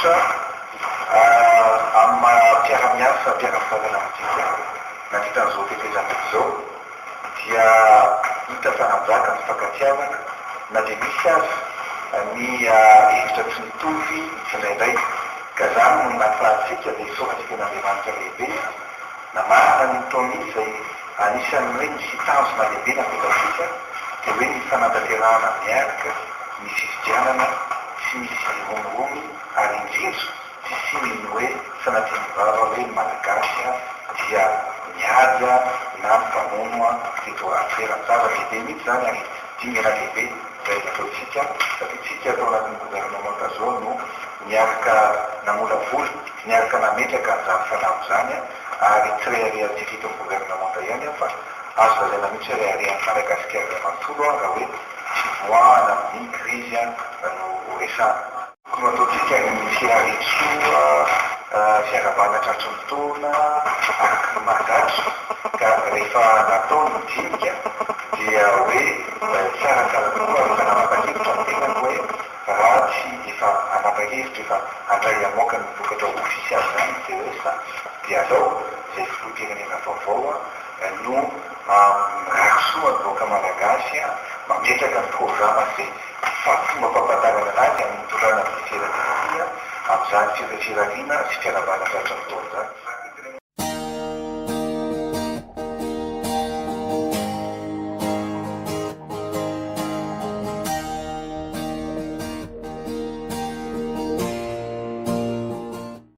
Tsotra, amin'ny maha mpiara-miasa, mpiara-mitantana amintsika nandritra an'izao tetezamita izao dia hita fa nanjaka ny fifankatiavana na dia misy aza ny hevitra tsy mitovy tsindraindray. Ka izany no nahafahantsika dia isaorantsika an'Andriamanitra lehibe namarana an'iny taona iny izay anisan'ny hoe nisy tanjona lehibe napetratsika dia hoe ny fanatanterahana miaraka ny fifidianana tsy misy romoromy ary indrindra tsy hisian'ny hoe sanatrian'ny vava hoe ny Malagasy dia miady na mifamono teto an-toerana. Zava-dehibe mihitsy izany ary dingana lehibe izay nataontsika satria tsika tao anatin'ny governemanta izao no niaraka namolavola, niaraka nametraka an'izany fanamby izany ary tsy reharehantsika eto amin'ny governemanta ihany fa azo lazaina mihitsy hoe reharehan'i Madagasikara iray manontolo raha hoe fivoahana amin'ny krizy no ho resahana. Tokony ho ataontsika ny firarian-tsoa, fiarahabana tratry ny taona, araka ny mahazatra, ka rehefa natao ny dinika dia hoe tsaratsara kokoa ary efa nanapa-kevitra ny tenako hoe raha tsy efa hanapa-kevitra efa handray hamoaka ny vokatra ofisialy izany ny CES dia alao izay filoham-pirenena vaovao no mirary soa ny vahoaka malagasy mametraka ny programa sy fa fomba fampahafantarana anazy amin'ny nitondrana an'ity firenena ity amin'izany firariana sy fiarahabana tratry ny taona izany.